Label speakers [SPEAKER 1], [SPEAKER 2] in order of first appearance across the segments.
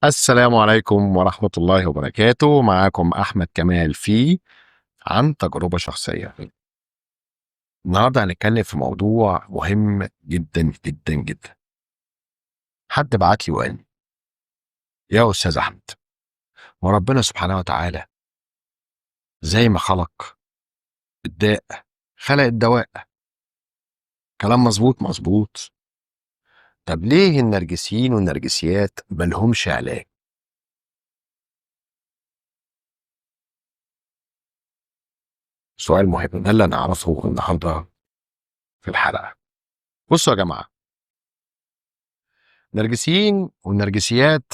[SPEAKER 1] السلام عليكم ورحمة الله وبركاته. معاكم أحمد كمال في عن تجربة شخصية. النهاردة هنتكلم في موضوع مهم جدا جدا جدا. حد بعت لي وقال لي: يا أستاذ أحمد، وربنا سبحانه وتعالى زي ما خلق الداء خلق الدواء. كلام مظبوط مظبوط. طب ليه النرجسيين والنرجسيات ملهمش علاج؟ سؤال مهم، ده اللي نعرفه النهارده في الحلقة. بصوا يا جماعة، النرجسيين والنرجسيات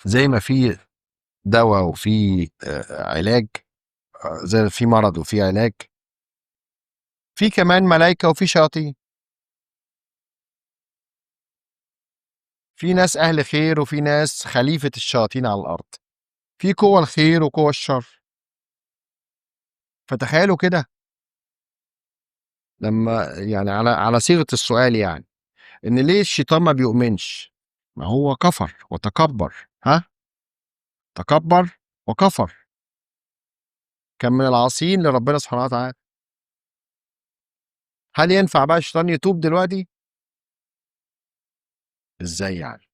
[SPEAKER 1] زي ما في دواء وفي علاج، زي ما في مرض وفي علاج، في كمان ملايكة وفي شياطين، في ناس أهل خير وفي ناس خليفة الشياطين على الأرض، في قوة الخير وقوة الشر. فتخيلوا كده لما يعني على صيغة السؤال، يعني إن ليه الشيطان ما بيؤمنش؟ ما هو كفر وتكبر، ها؟ تكبر وكفر، كان من العاصين لربنا سبحانه وتعالى. هل ينفع بقى الشيطان يتوب دلوقتي؟ ازاي يعني؟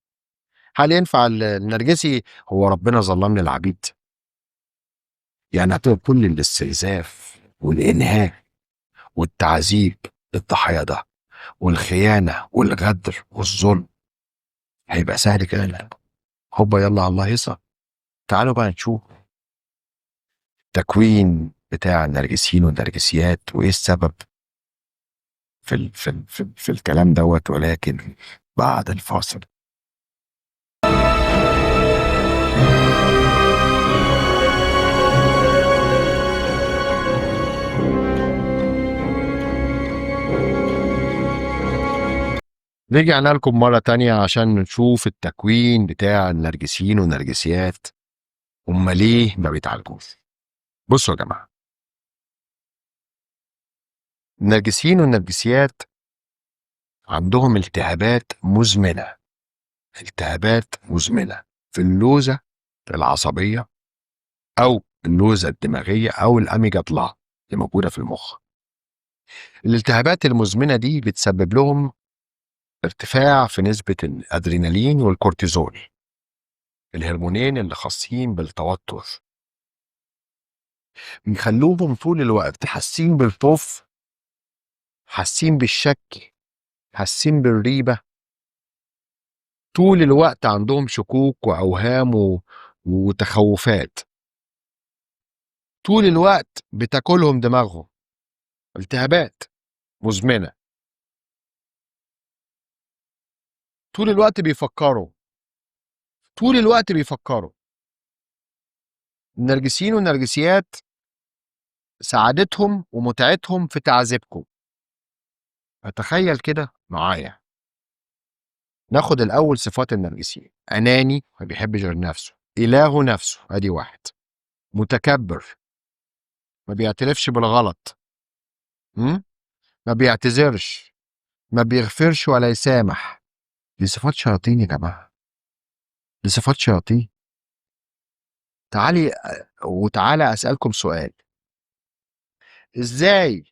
[SPEAKER 1] هل ينفع النرجسي؟ هو ربنا ظلم للعبيد؟ يعني هتبقى كل الاستنزاف والإنهاك والتعذيب للضحايا ده والخيانة والغدر والظلم هيبقى سهل كده؟ لا، هوبا يلا على الله يصل. تعالوا بقى نشوف التكوين بتاع النرجسيين والنرجسيات وايه السبب في ال في ال في, في الكلام دوت، ولكن بعد الفاصل. رجعنا لكم مرة تانية عشان نشوف التكوين بتاع النرجسيين والنرجسيات، هما ليه ما بيتعالجوش. بصوا يا جماعة، النرجسيين والنرجسيات عندهم التهابات مزمنة، التهابات مزمنة في اللوزة العصبية أو اللوزة الدماغية أو الأميجادلا اللي موجودة في المخ. الالتهابات المزمنة دي بتسبب لهم ارتفاع في نسبة الأدرينالين والكورتيزول، الهرمونين اللي خاصين بالتوتر، بيخلوهم طول الوقت حاسين بالخوف، حاسين بالشك، حاسين بالريبة، طول الوقت عندهم شكوك وأوهام وتخوفات، طول الوقت بتاكلهم دماغهم، التهابات مزمنة، طول الوقت بيفكروا، طول الوقت بيفكروا. النرجسيين والنرجسيات سعادتهم ومتعتهم في تعذيبكم. اتخيل كده معايا. ناخد الأول صفات النرجسيين: أناني، ما بيحبش غير نفسه، إله نفسه، أدي واحد. متكبر، ما بيعترفش بالغلط، ما بيعتذرش، ما بيغفرش ولا يسامح. دي صفات شياطين يا جماعة، دي صفات شياطين. تعالي وتعالى أسألكم سؤال: إزاي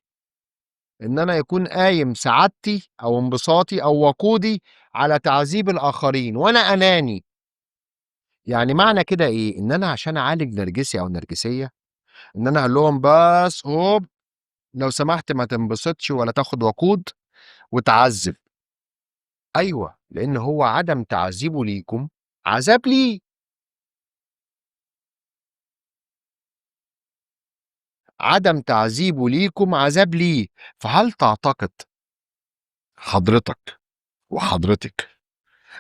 [SPEAKER 1] إن أنا يكون قايم سعادتي أو انبساطي أو وقودي على تعذيب الآخرين وأنا أناني؟ يعني معنى كده إيه؟ إن أنا عشان أعالج نرجسي أو نرجسية إن أنا أقول لهم بس هوب لو سمحت ما تنبسطش ولا تاخد وقود وتعذب. أيوة، لأن هو عدم تعذيبه ليكم عذاب ليه. عدم تعذيبه ليكم عذاب ليه. فهل تعتقد حضرتك وحضرتك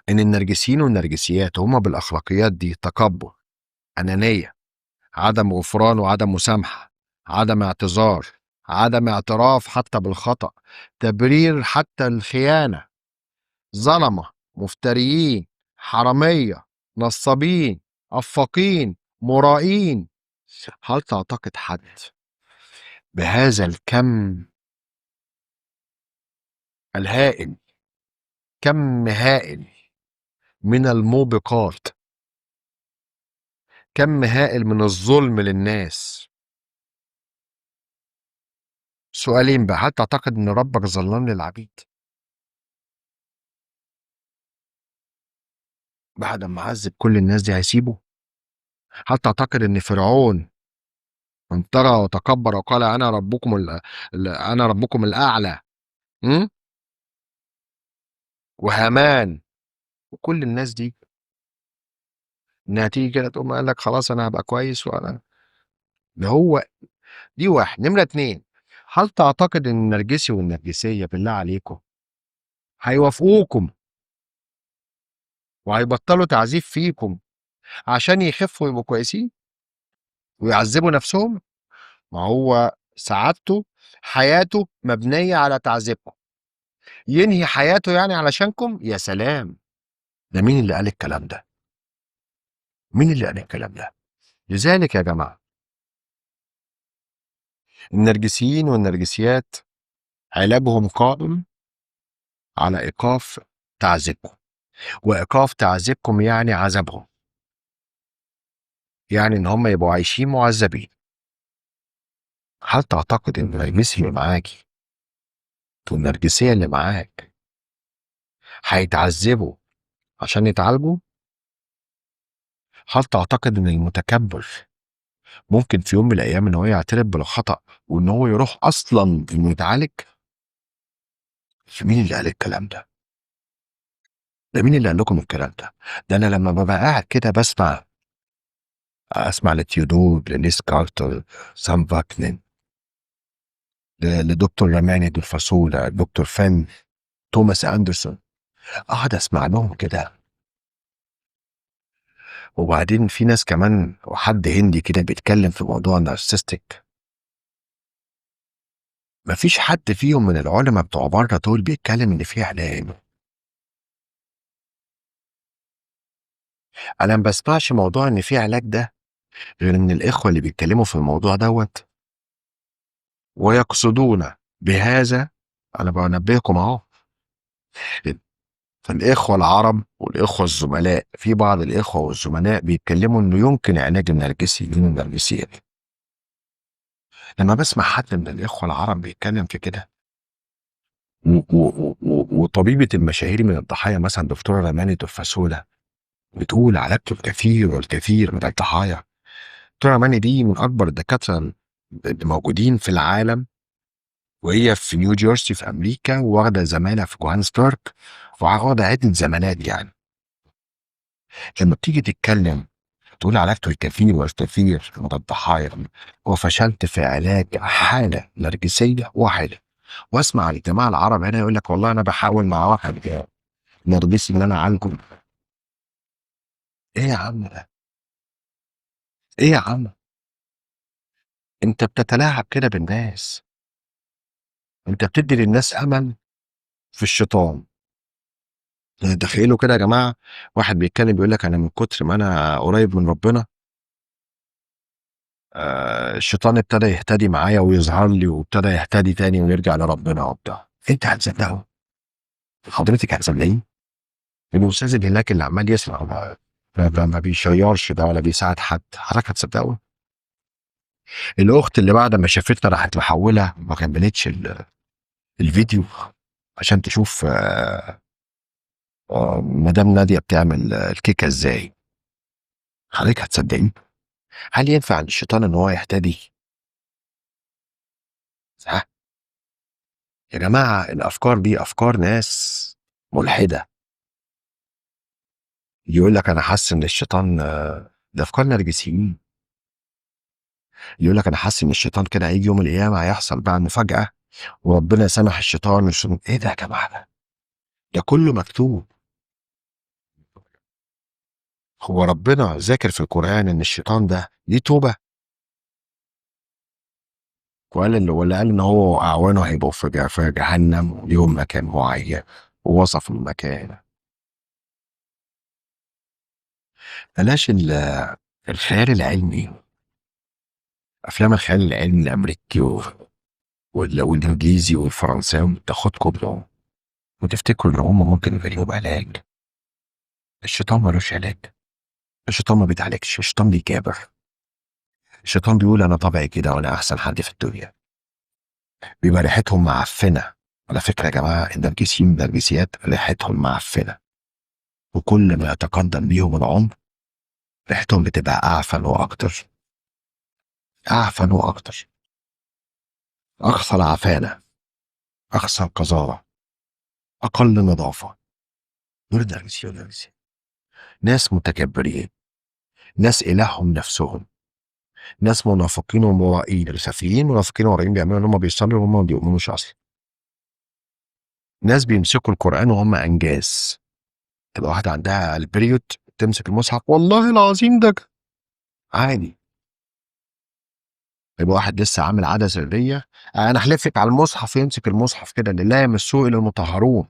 [SPEAKER 1] إن النرجسيين والنرجسيات هما بالأخلاقيات دي تكبر، أنانية، عدم غفران وعدم مسامحة، عدم اعتذار، عدم اعتراف حتى بالخطأ، تبرير حتى الخيانة، ظلمة، مفتريين، حرامية، نصابين، أفاقين، مرائين؟ هل تعتقد حد بهذا الكم الهائل، كم هائل من الموبقات، كم هائل من الظلم للناس. سؤالين بقى: هل تعتقد ان ربك ظلام للعبيد؟ بعد ما عذب كل الناس دي هيسيبه؟ هل تعتقد ان فرعون انطرى وتكبر وقال انا ربكم انا ربكم الاعلى، وهامان وكل الناس دي، انها تيجي كده تقوم قال لك خلاص انا هبقى كويس وانا ده هو دي واحد. نمرة 2، هل تعتقد ان النرجسي والنرجسية بالله عليكم هيوافقوكم وهيبطلوا تعذيب فيكم عشان يخفوا ويبقوا كويسين ويعذبوا نفسهم؟ ما هو سعادته حياته مبنية على تعذيبكم، ينهي حياته يعني علشانكم؟ يا سلام، ده مين اللي قال الكلام ده؟ مين اللي قال الكلام ده؟ لذلك يا جماعة النرجسيين والنرجسيات علاجهم قائم على إيقاف تعذيبكم، وإيقاف تعذيبكم يعني عذابهم، يعني إن هم يبقوا عايشين معذبين. هل تعتقد إن النرجسي اللي معاكي والنرجسية اللي معاك هيتعذبوا عشان يتعالجوا؟ هل تعتقد إن المتكبر ممكن في يوم من الأيام إن هو يعترف بالخطأ وإن هو يروح أصلا إنه يتعالج؟ مين اللي قال الكلام ده؟ ده مين اللي قال لكم الكلام ده؟ ده أنا لما ببقى قاعد كده بسمع، أسمع لتيودور، لليس كارتر، سام فاكنن، لدكتور رماني دولفاسولا، دكتور فن، توماس أندرسون، أقعد أسمع لهم كده. وبعدين في ناس كمان، وحد هندي كده بيتكلم في موضوع ال narcissistic، مفيش حد فيهم من العلماء بتوع بره دول بيتكلم ان في علاج. انا ما بسمعش موضوع ان في علاج ده غير ان الاخوة اللي بيتكلموا في الموضوع دوت ويقصدون بهذا، انا بنبهكم اهو، فالاخوه العرب والاخوة الزملاء، في بعض الاخوة والزملاء بيتكلموا انه يمكن علاج النرجسي من النرجسية. لما بسمع حد من الاخوة العرب بيتكلم في كده، وطبيبه المشاهير من الضحايا مثلا دكتورة رماني دفاسولا بتقول علاجته الكثير والكثير من الضحايا. دكتورة رماني دي من اكبر الدكاترة اللي موجودين في العالم، وهي في نيو جيرسي في امريكا، وواخده زمالة في جوهانسبرج، وواخده عده زمالات. يعني لما بتيجي تتكلم تقول علاجته الكثير والكثير من الضحايا، وفشلت في علاج حاله نرجسية واحدة. واسمع الجماعة العرب هنا يقول لك والله انا بحاول مع واحد نرجسي ان انا اعالجه. ايه يا عم ده؟ ايه يا عم؟ انت بتتلاعب كده بالناس، انت بتدي للناس امل في الشيطان. تخيلوا كده يا جماعة، واحد بيتكلم بيقول لك انا من كتر ما انا قريب من ربنا الشيطان ابتدى يهتدي معايا ويظهر لي، وابتدى يهتدي تاني ويرجع لربنا وبتاع. انت هتصدقه؟ حضرتك هتصدقيه؟ الاستاذ اللي هناك اللي عمال يسمع ما بيشيرش ده ولا بيساعد حد، حضرتك هتصدقه؟ الاخت اللي بعد ما شافتنا راحت محوله ما كملتش الفيديو عشان تشوف مدام ناديه بتعمل الكيكه ازاي، حضرتك هتصدقيه؟ هل ينفع للشيطان ان هو يهتدي؟ صح يا جماعة، الافكار دي افكار ناس ملحدة. يقول لك انا حاسس ان الشيطان، ده افكار نرجسيين. يقول لك انا حاسس ان الشيطان كده هيجي يوم القيامة هيحصل بقى مفاجاة وربنا سامح الشيطان. ايه ده يا جماعة؟ ده كله مكتوب. هو ربنا ذاكر في القرآن إن الشيطان ده ليه توبة؟ وقال ولا قال إن هو وأعوانه هيبقوا في جهنم وليهم مكان معين ووصف المكان. بلاش الخيال العلمي، أفلام الخيال العلمي الأمريكي والإنجليزي والفرنساوي تاخدكم وتفتكروا إن هم ممكن يبقى ليهم علاج. الشيطان ملوش علاج، الشيطان ما بيتعالجش، الشيطان بيكابر، الشيطان بيقول انا طبعي كده وانا احسن حد في الدنيا. بيبقى ريحتهم معفنه. على فكرة يا جماعة النرجسيين والنرجسيات ريحتهم معفنه، وكل ما يتقدم بيهم العمر ريحتهم بتبقى اعفن واكتر، اعفن واكتر، اكثر عفانه، اكثر قذاره، اقل نظافة. دول النرجسيين ناس متكبرين، ناس الههم نفسهم، ناس منافقين ومرائين، رسافيين منافقين ومرائين، بيعملوا ان هم بيصلوا وهم ما بيؤمنوش اصلا. ناس بيمسكوا القران وهم انجاز. تبقى واحدة عندها البريود تمسك المصحف والله العظيم ده عادي. يبقى واحد لسه عامل عادة سرية، انا احلف لك على المصحف، يمسك المصحف كده اللي لا يمسوه الا المطهرون.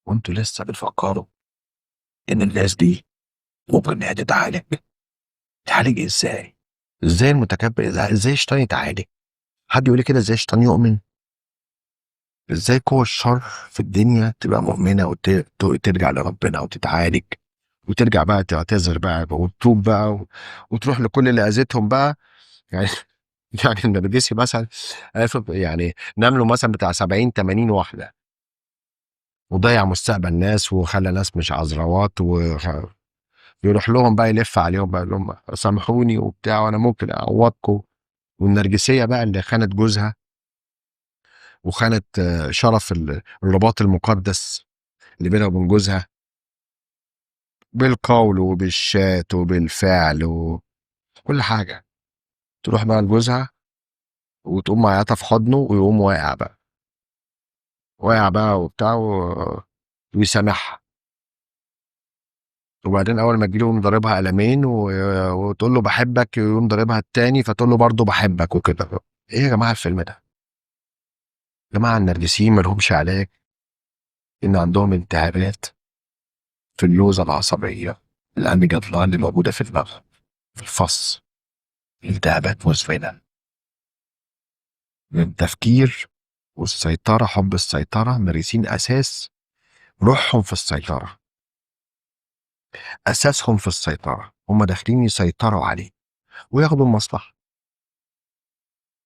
[SPEAKER 1] وانتوا لسه بتفكروا ان الناس دي ممكن انها تتعالج؟ تتعالج ازاي؟ ازاي المتكبر، ازاي الشيطان يتعالج؟ حد يقول لي كده ازاي الشيطان يؤمن؟ ازاي قوى الشر في الدنيا تبقى مؤمنة وترجع لربنا وتتعالج وترجع بقى تعتذر بقى وتتوب بقى وتروح لكل اللي اذتهم بقى؟ يعني يعني النرجسي مثلا يعني نملة مثلا بتاع 70 80 واحدة، وضيع مستقبل ناس وخلى ناس مش عذراوات، ويروح لهم بقى يلف عليهم بقى يقول لهم سامحوني وبتاع وانا ممكن اعوضكم. والنرجسيه بقى اللي خانت جوزها وخانت شرف الرباط المقدس اللي بينها وبين جوزها بالقول وبالشات وبالفعل وكل حاجة، تروح بقى لجوزها وتقوم معيطه في حضنه ويقوم واقع بقى، واقع بقى وبتاع ويسامحها. وبعدين اول ما تجيله يقوم ضاربها قلمين وتقول له بحبك، يقوم ضاربها التاني فتقول له برضه بحبك وكده. ايه يا جماعة الفيلم ده؟ يا جماعة النرجسيين مالهمش علاج، ان عندهم التهابات في اللوزه العصبية، الاميجادلا اللي موجودة في دماغهم في الفص، التهابات مزمنة من التفكير والسيطرة، حب السيطرة. النرجسيين اساس روحهم في السيطرة، اساسهم في السيطرة، هم داخلين يسيطروا عليه وياخدوا المصلحة.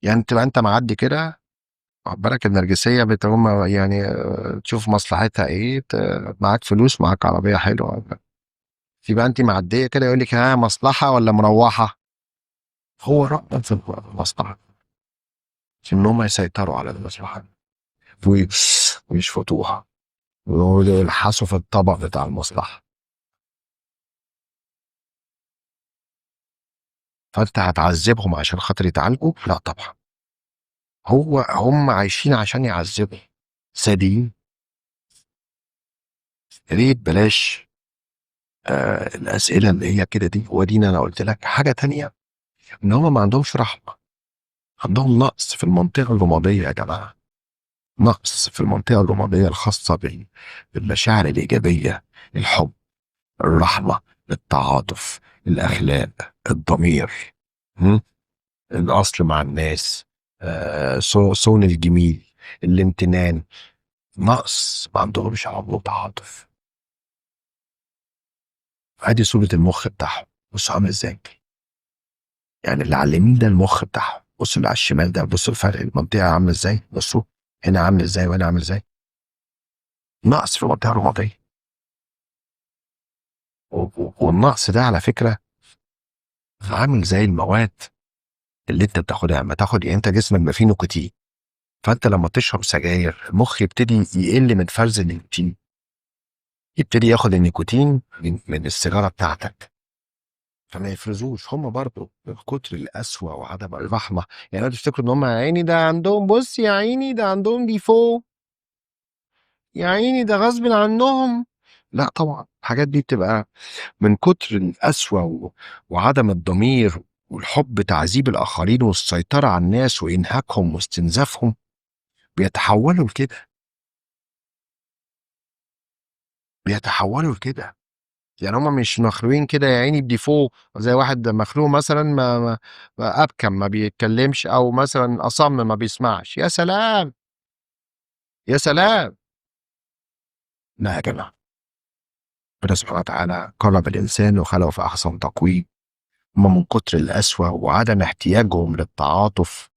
[SPEAKER 1] يعني تبقى انت معدي كده، واخد بالك، النرجسية بتقوم يعني تشوف مصلحتها ايه، معاك فلوس، معاك عربية حلوة، تبقى انت معدية كده يقول لك ها مصلحة ولا مروحة؟ هو رأى في المصلحة ان هم يسيطروا على المصلحة ويشفطوها ويلحسوا في الطبق بتاع المصلحة. فانت هتعذبهم عشان خاطر يتعالجوا؟ لا طبعا، هو هم عايشين عشان يعذبوا، سادين. يا ريت بلاش الاسئلة اللي هي كده دي. ودينا انا قلت لك حاجة تانية، ان هم ما عندهمش رحمه، عندهم نقص في المنطقة الرمادية يا جماعة، نقص في المنطقة الرمادية الخاصة بالمشاعر الايجابية، الحب، الرحمة، التعاطف، الاخلاق، الضمير، الاصل مع الناس، صون الجميل، الامتنان. نقص، ما عندهمش عمر وتعاطف. ادي صورة المخ بتاعهم، بصوا عامل ازاي. يعني اللي على اليمين ده المخ بتاعهم، بصوا اللي على الشمال ده، بصوا الفرق المنطقة عاملة ازاي، بصوا هنا عامل ازاي وهنا عامل ازاي. نقص في المنطقة الرمادية. والنقص ده على فكرة عامل زي المواد اللي انت بتاخدها. لما تاخد، يعني انت جسمك بيبقى فيه نيكوتين، فانت لما تشرب سجاير المخ يبتدي يقل من فرز النيكوتين، يبتدي ياخد النيكوتين من السيجارة بتاعتك، فما يفرزوش هم برضو من كتر القسوة وعدم الرحمة. يعني لو تفتكروا ان هم يا عيني ده عندهم، بص يا عيني ده عندهم défaut، يا عيني ده غصب عنهم، لا طبعا الحاجات دي بتبقى من كتر القسوة وعدم الضمير والحب تعذيب الاخرين والسيطرة على الناس وانهاكهم واستنزافهم، بيتحولوا لكده، بيتحولوا لكده. يعني هم مش مخلوقين كده يا عيني بديفو، زي واحد مخلوق مثلا ما ابكم ما بيتكلمش، او مثلا اصم ما بيسمعش. يا سلام يا سلام، لا يا جماعة، ربنا سبحانه وتعالى كرم الإنسان وخلقه في أحسن تقويم. هم من كتر القسوة وعدم احتياجهم للتعاطف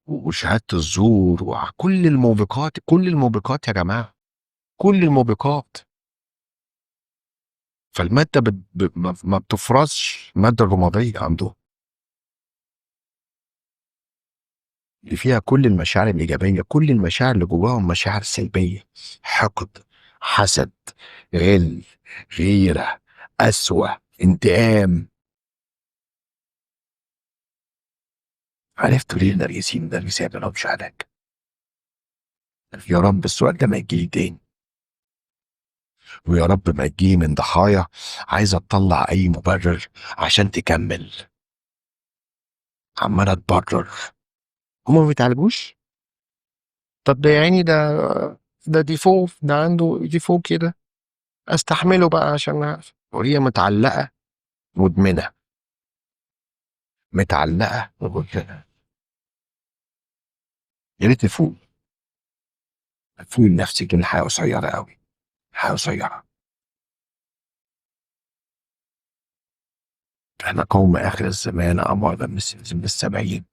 [SPEAKER 1] وشهادة الزور وكل الموبقات، كل الموبقات يا جماعة، كل الموبقات. فالمادة ما بتفرزش، المادة الرمادية عندهم اللي فيها كل المشاعر الإيجابية، كل المشاعر اللي جواهم مشاعر سلبية، حقد، حسد، غل، غيرة، قسوة، انتقام. عرفتوا ليه النرجسيين النرجسية ما لهمش علاج؟ يا رب السؤال ده ما يجيلي تاني، ويا رب ما يجي من ضحايا عايزة تطلع أي مبرر عشان تكمل، عمالة تبرر. هما ما بيتعالجوش؟ طب ده يا عيني ده défaut، ده عنده défaut كده، استحمله بقى عشان، وهي متعلقة مدمنة، متعلقة مدمنة. يا ريت تفوق، تفوق لنفسك، لأن الحياة قصيرة أوي، الحياة قصيرة. احنا قوم آخر الزمان، أمرنا من 70.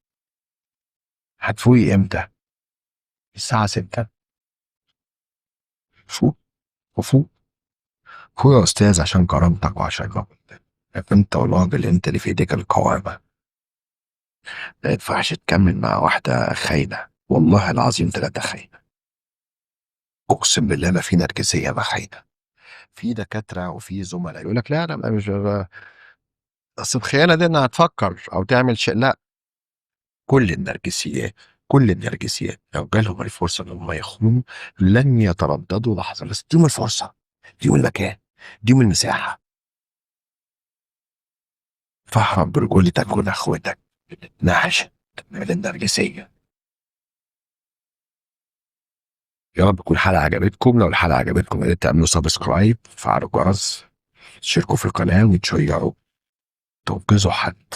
[SPEAKER 1] هتفوقي امتى؟ الساعة 6. فوق وفوق، فوق يا أستاذ، عشان كرامتك وعشان ربك. أنت والراجل، أنت اللي في إيديك القوامة. ما ينفعش تكمل مع واحدة خاينة، والله العظيم 3 خاينة، أقسم بالله ما في نرجسية ما خاينة. في دكاترة وفي زملاء يقول لك لا أنا مش، أصل الخيانة دي إنها تفكر أو تعمل شيء. لا، كل النرجسيات، كل النرجسيات لو جالهم الفرصة إن هم يخونوا لن يترددوا لحظة، بس اديهم الفرصة، اديهم المكان، اديهم المساحة. فاهرب برجولتك ونخوتك، نعش من النرجسية. يا رب تكون الحلقة عجبتكم. لو الحلقة عجبتكم يا ريت تعملوا subscribe، فعلوا الجرس، تشتركوا في القناة، وتشيروا، تنقذوا حد.